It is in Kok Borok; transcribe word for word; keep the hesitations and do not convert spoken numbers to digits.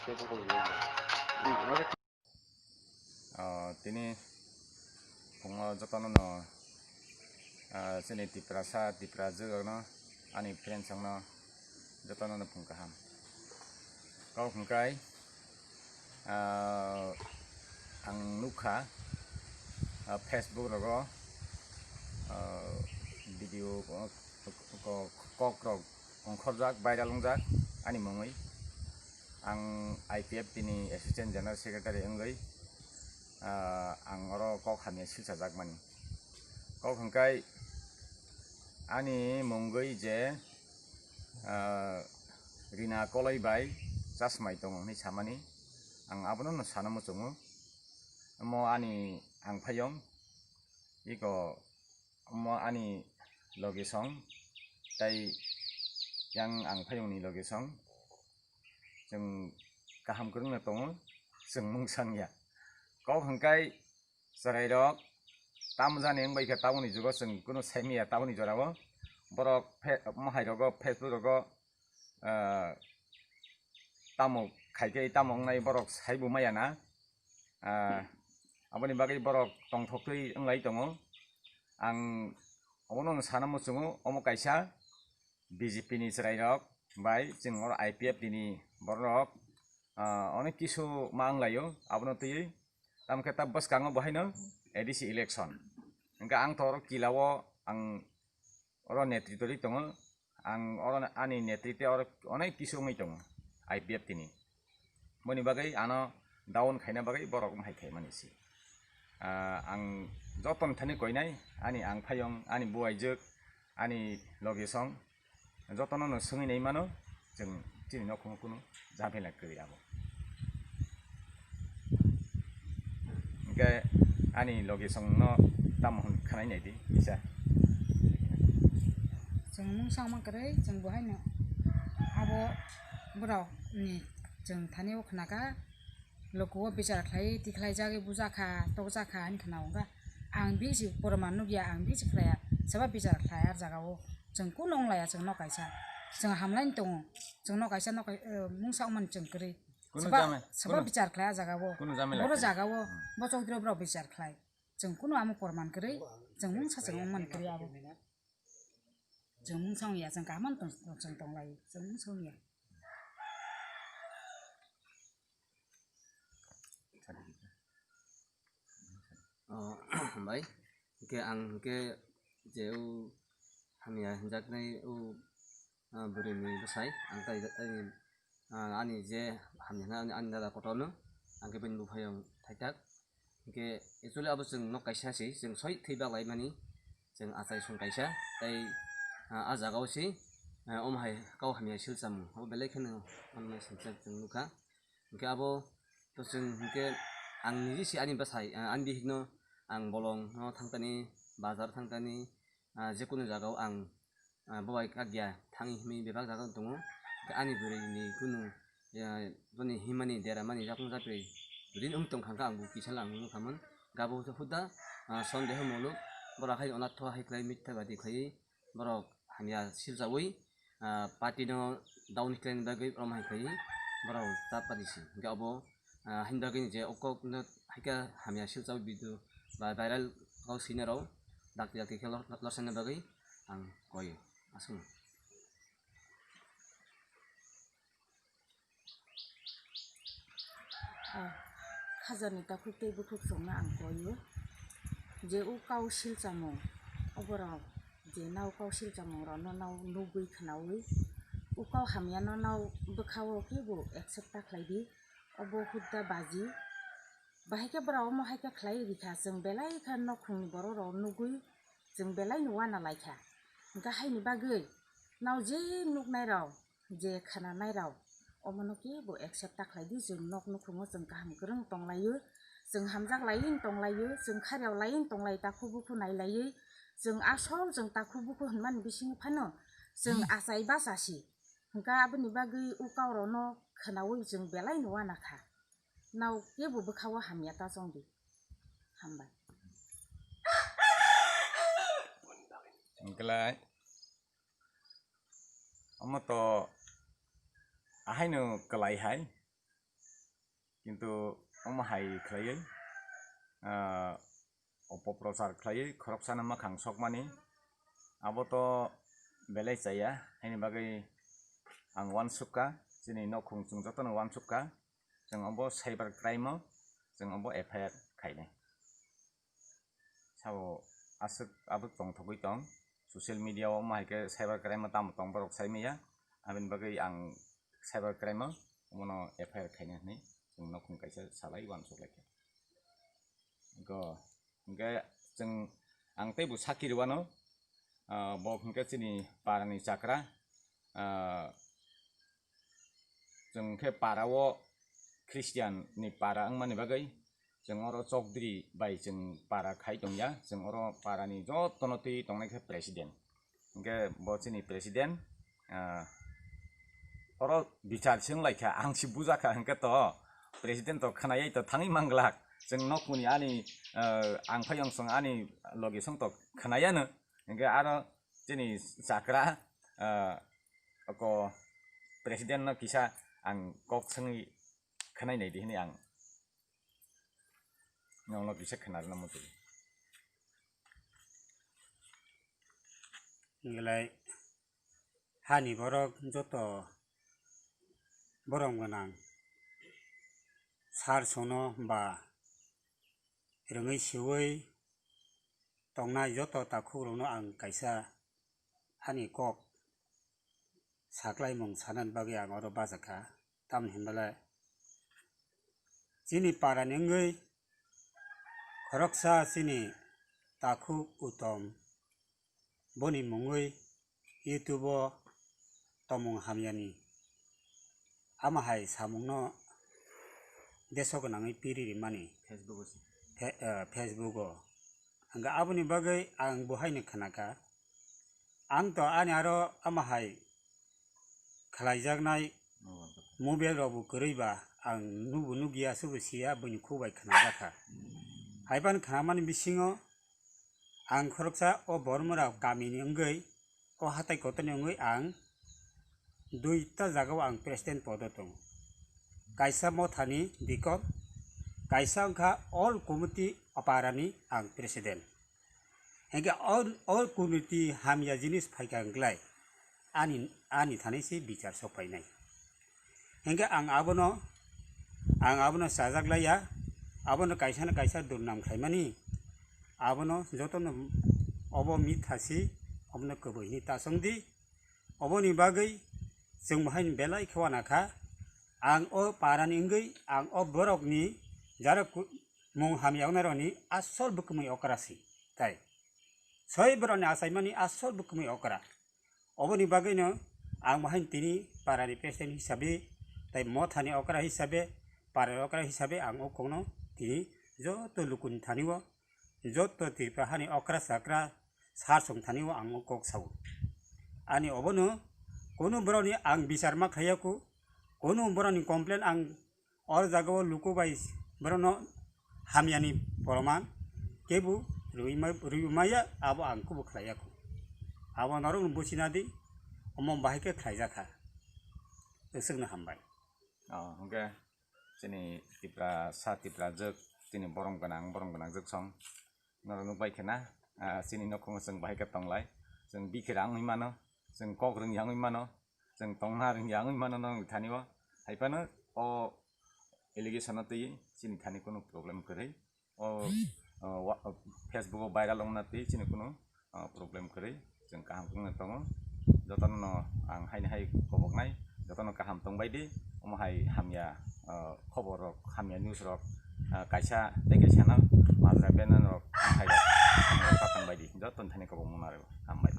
Ah, tini phungo jotono no, ah, chini Tiprasa, Tipra jwkno, ani friends rokno jotono no phung kaham. Kok hwnkhe, ah, ang nukha, ah, Facebook rogo, ah, video ko-, ko-, kok rok ongkhorjak, viral wngjak ani mungwi. Ang I P F T ni Assistant General Secretary wngwi, ah, ang oro kok hamya silchajak mani. Kok hwnkhe ani mungwi je, ah, Rina Koloi bai chasmai tongo hwnwi samani, ang abono no sana muchungo. Omo ani ang phayong, iko omo ani logisong, tei yang ang phayongni logisong. Chwng kaham kwrwngno tongo, chwng mungsang ya. Kok hwnkhe chwrairok tamo jani wngbai kha taboni jugo chwng kunu saimanya taboni jorao. Borok phe-, mohai rogo, Facebook rogo, ah, tamo khaikhe tamo wngnai borok saibo maya na. Ah, aboni bagwi borok tongthoktwi wnglai tongo. Ang obono ang sana muchungo, omo kaisa B J P ni chwrairok bai chwng oro I P F T ni bororok, ah, onek kisu ma wnglaio, abono twiwi. Tamo khe ta bwskango bo haino A D C election. Hwnkhe ang to oro kila o ang oro netritw ri tongo, ang oro ani netritw oro onek kisu wngwi tongo I P F T ni. Boni bagwi ano down khaina bagwi borok wng hai khaimani se. Ah, ang joto ni thani koinai, ani ang phayong, ani buaijwk, ani logisong, jotono no swngwi nai mano, chwng chini nokhungo kunu jamela kwrwi abo. Hwnkhe ani logisong no tamo hwn khwnai nai di kisa. Chwng mungsa wngma kwrwi, chwng bo haino abo borok ni chwng thani o khwnaka. Lokuo bichar khlai, tikhlai jagwi bujakha, tokjakha, ani khna wngkha. Ang bisi poroman nukya, ang bisi khlaiya, saba bichar khlai ar jagao. Chwng kunu wnglaiya, chwng nok kaisa. Chwng hamlaini tongo. Chwng nok kaisa, nok kai-, eh, mungsa wngmani chwng kwrwi. Kunu saba, jame-, saba kunu, bichar khlai a jagao. Kunu jamela boro kwrwi. Jagao, hmm, bo chokdiro borok bichar khlai. Chwng kunu amo poroman kwrwi, chwng mungsa chwng wngmani kwrwi abo. Chwng mungsa wngya, chwng kaham tong, chwng tonglai, chwng mungsa wngya. O, hambai. Hwnkhe ang hwnkhe je o hamya hinjaknai o, ah, bwrwini bwsai ang tai, tai, ah, ani je hamya hwnna ani, ani dada kotorno ang khe bini buphayung thaithak. Hwnkhe actually abo chwng nok kaisa se, chwng soi thwi baklaimani, chwng achai song kaisa, tei, ah, ah jagao se, ah, omo hai kau hamya silchamo, abo belai kheno omo singcha chwng nukha. Hwnkhe abo to chwng hwnkhe ang niji se ani bwsai, ah, ani bihikno ang bolongno thangtani, bazar thangtani, ah, jekunu jagao ang, ah, bobai kakya thangwi himwi bebak jaga tongo. Hwnkhe ani bwrwini kunu, ah, boni himani deramani jakung japri dudin wng tongkha, hwnkhe ang bo kisa lang nukhamon. Hwnkhe abo hwnkhe huda, ah, sondeho muluk, borok hai onatho hai khlai mitha badi khlaiwi borok hamya silchawi, ah, party no down khlaina bagwi rom hai khlaiwi borok chap padi si. Hwnkhe abo, ah, haini bagwi je o kok no haikhe hamya silchawi video ba viral kok sinai rok dakti dakti khe lor-, lorsaina bagwi ang koi aswk. Ah, khajani takhuk tei bukhuk chwngno ang koi-o, je o kau silchamung, oborok je nao kau silchamung rokno nao nugwi khwnaui, o kau hamyano nao bwkha-o kebo accept ta khlai di, obo hudda baji. Bahai khe borok omo hai khe khlai rikha, chwng belai khe nokhungni borok rok nugwi chwng belai no uana lai kha. Hwnkhe haini bagwi nao je nuknai rok, je khnanai rok, omono kebo accept ta khlai di, chwng nok nukhungo chwng kaham kwrwng tong lai-o, chwng hamjak laiwi tong lai-o, chwng kharjak laiwi tong lai, takhuk bukhuk nai laiwi, chwng asol chwng takhuk bukhuk hwnmani bisingo phano chwng achai bacha si. Hwnkhe aboni bagwi o kau rokno khwnaui chwng belai no uana kha. Nao kebo bwkha-o hamya ta chong di. Hambai. Hwnkhe lai. Omo to ahaino kwlai hai. Kintu omo hai khlaiwi, ah, opoprochar khlaiwi khoroksano mwkhang sokmani, abo to belai chaya, haini bagwi ang uansukha, chini nokhung chwng jotono uansukha, chwng obo cyber crime-o, chwng obo F I R khainai. Sabo aswk abo tongthogwi tong, social media-o omo hai khe cyber crime-o tamo tong borok sai manya, aboni bagwi ang cyber crime-o omono F I R khaina hinwi chwng nokhung kaisa salai uansuk lai kha. Go, hwnkhe chwng, ang teibo sakhi rwano, ah, bo hwnkhe chini parani chakra, ah, chwng khe para-o Christian ni para wngmani bagwi chwng oro chokdri bai chwng para khai tongya, chwng oro parani jotono twi tongnai khe president. Hwnkhe bo chini president, ah, oro bichar se wnglaikha, ang se bujakha, hwnkhe to president to khwnayai to thangwi manglak. Chwng nokni ani, ah, ang phai ongsong ani logi song to khwnayano, hwnkhe aro chini chakra, ah, oko president no kisa ang kok swngwi khwnai nai di hinwi ang nokno kisa khwnarwna muchungo. Belai hani borok joto borom gwnang sar sono ba rwngwi siwi tongnai joto takhukrokno ang kaisa ani kok saklaimung sanani bagwi ang oro bajakha. Tamni hinbale chini parani wngwi khoroksa chini takhuk Utom, boni mungwi YouTube-o tongmung hamyani ama hai samungno deso gwnangwi piri rimani Facebook-o se. Fe-, eh, Facebook-o. Hwnkhe aboni bagwi ang bo haino khnakha. Ang to ani aro ama hai khlaijaknai mobile rokbo kwrwi ba ang nubo nukya, aswkbo siya, buini khuk bai khnajakha. Haiphano khnamani bisingo ang khoroksa o Bormora kamini wngwi, o hatai kotorni wngwi ang duita jagao ang president podo tongo. Kaisa mothani dikor, kaisa wngkha all committee aparani ang president. Hingke o, o committee hamya jinis phaikha wngklai, ani, ani thani se bichar sok phainai. Hingke ang abono, ang abono chajak laiya, abono kaisa na kaisa durnam khlaimani, abono jotono obo mitha si, obono kwbwi hinwi ta chongdi. Oboni bagwi chwng bo haino belai khe uanakha, ang o parani wngwi, ang o borokni jara ku-, mung hamya wngnarokni asol bwkmwi okra si, tai. Soi borokni achaimani asol bwkmwi okra. Oboni bagwino ang bo haino tini parani president hisabe, tai mothani okra hisabe, parani okra hisabe ang o kokno tini joto lukuni thani-o, joto Tripura hani okra chakra sar song thani-o ang o kok sao. Ani obono kunu borokni ang bichar ma khaiya ku, kunu borokni complain ang o jagao luku bai borokno hamyani poroman kebo rwi ma-, rwi maya, abo ang kubu khlaiya ku. Abo norokno buchina di, omo bahai khe khlaijak kha. Aswkno hambai. Oh, hwnkhe chini Tiprasa, Tiprajwk, chini borom gwnang, borom gwnang jwk song. Norok nukbai khe na, ah, chini nokhungo chwng bahai khe tonglai. Chwng bikhira wngwi mano, chwng kok rwngya wngwi mano, chwng tongna rwngya wngwi mano norokni thani-o. Haiphano o allegation-o twi chini thani kunu problem kwrwi. O, o, wa-, o, Facebook-o viral wngna twi chini kunu, o, problem kwrwi. Chwng kaham khe wngna tongo. Jotono no ang haini hai koboknai, jotono kaham tongbai di, omo hai hamya, ah, khobor rok, hamya news rok, ah, kaisa tei kaisa no malsa bena rok, hai rok, hamya rok ta tongbai di, jotono thani kobokma narwgo, hambai.